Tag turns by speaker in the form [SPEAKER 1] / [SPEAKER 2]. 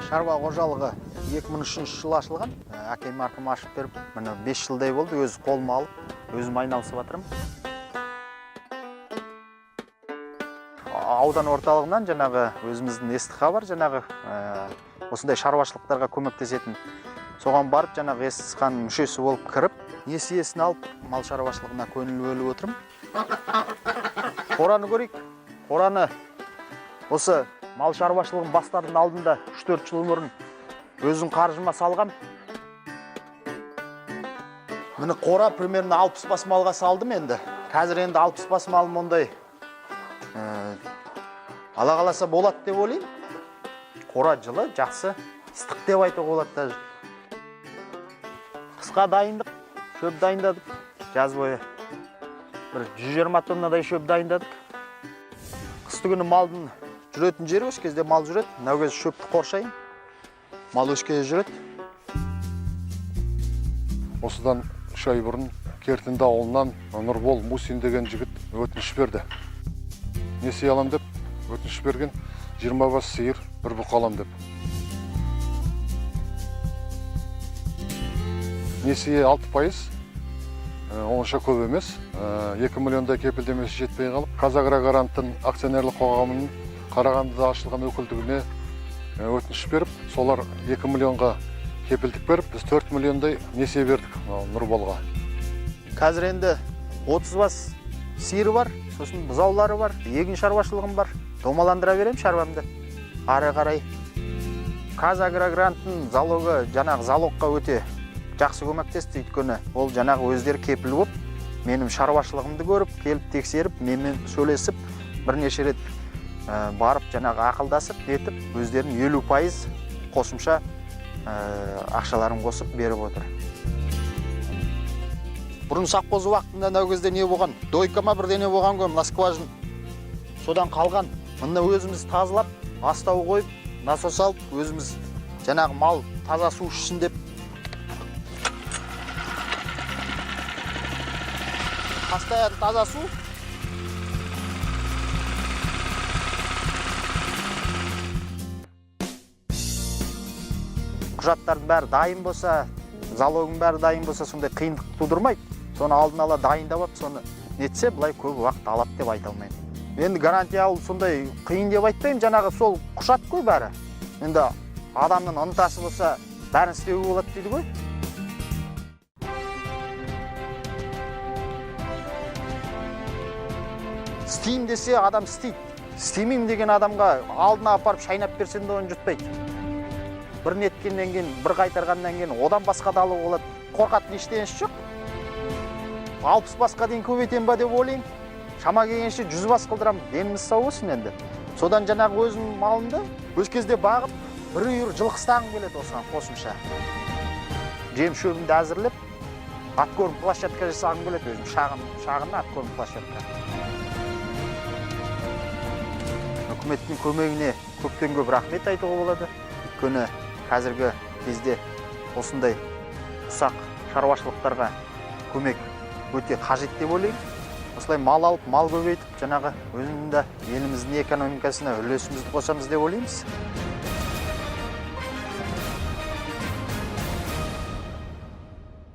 [SPEAKER 1] Шаруа қожалығы 2003 жылы ашылған. Әкем марқұм ашып беріп, міне 5 жылдай болды, өз қолыма алып, өзім айналысып жатырмын. Аудан орталығынан жаңағы өзіміздің СТХ бар, жаңағы осындай шаруашылықтарға көмектесетін. Соған барып жаңағы СТХ-ның мүшесі болып кіріп, несиесін алып, мал шаруашылығына көңіл бөліп отырмын. Қораны көрейік. Қораны осы мал шаруашылығын бастардың алдында 3-4 жыл бұрын өзім қаржыма салғам. Міне қора примерно 60 бас малға салдым енді. Қазір енді 60 бас малым ондай ала қаласа болады деп ойлаймын. Қора жылы, жақсы, ыстық деп айтуға болады даже. Қысқа дайындық, шөп дайындадық. Жаз бойы бір 120 тоннадай шөп дайындадық. Қысты күні малдың жүретін жері осы кезде мал жүреді. Мынау кезде шөпті қоршаймын. Мал осы кезде жүреді.
[SPEAKER 2] Осыдан 3 ай бұрын Кертінді ауылынан Нұрбол Мусин деген жігіт өтініш берді. Несие алам деп өтініш берген, 20 бас сиыр, бір бұқа алам деп. Несие 6%, онша көп емес. 2 миллиондай кепілдемесі жетпей қалып, Казагрогаранттың акционерлік қоғамының Қарағандыда ашылған өкілдігіне өтініш беріп, солар 2 миллионға кепілдік беріп, біз 4 миллиондай несие бердік Нұрболға.
[SPEAKER 1] Қазір енді 30 бас сиыры бар, сосын бұзаулары бар, егін шаруашылығым бар. Домаландыра беремін шаруамды ары қарай. Казагрогранттың залогы жаңағы залогқа өте жақсы көмектесті, өйткені ол жаңағы өздері кепіл болып, менің шаруашылығымды көріп, келіп тексеріп, менімен сөйлесіп, бірнеше рет барып жаңағы ақылдасып, нетіп, өздерінің 50% қосымша ақшаларын қосып беріп отыр. Бұрын совхоз уақытында мынау кезде не болған? Дойка ма бірдеңе болған ғой, мына скважина. Содан қалған. Мында өзіміз тазалап, астау қойып, насос алып, өзіміз жаңағы мал таза су ішсін деп. Постоянно таза су. Құжаттардың бәрі дайын болса, залогың бәрі дайын болса, сондай қиындық тудырмайды. Соны алдын ала дайындап алып, соны нетсе, былай көп уақыт алады деп айта алмаймын. Енді гарантия алу сондай қиын деп айтпаймын, жаңағы сол құжат қой бәрі. Енді адамның ынтасы болса, бәрін істеуге болады дейді ғой. Істеймін десе адам істейді. Істемеймін деген адамға алдына апарып шайнап берсең де оны жұтпайды. Бір неткеннен кейін, бір қайтарғаннан кейін одан басқа да алуға болады. Қорқатын ештеңесі жоқ. 60 басқа дейін көбейтем ба деп ойлаймын. Шама келгенше 100 бас қылдырамын. Деніміз сау болсын енді. Содан жаңағы өзім малымды өз кезде бағып, бір үйір жылқы ұстағым келеді осыған қосымша. Жем шөбімді әзірлеп, откорм площадка жасағым келеді өзім, шағын откорм площадка. Үкіметтің көмегіне көптен көп рахмет айтуға болады. Өйткені қазіргі кезде осындай ұсақ шаруашылықтарға көмек өте қажет деп ойлаймын. Осылай мал алып, мал көбейтіп, жаңағы өзіміздің де еліміздің экономикасына үлесімізді қосамыз деп ойлаймыз.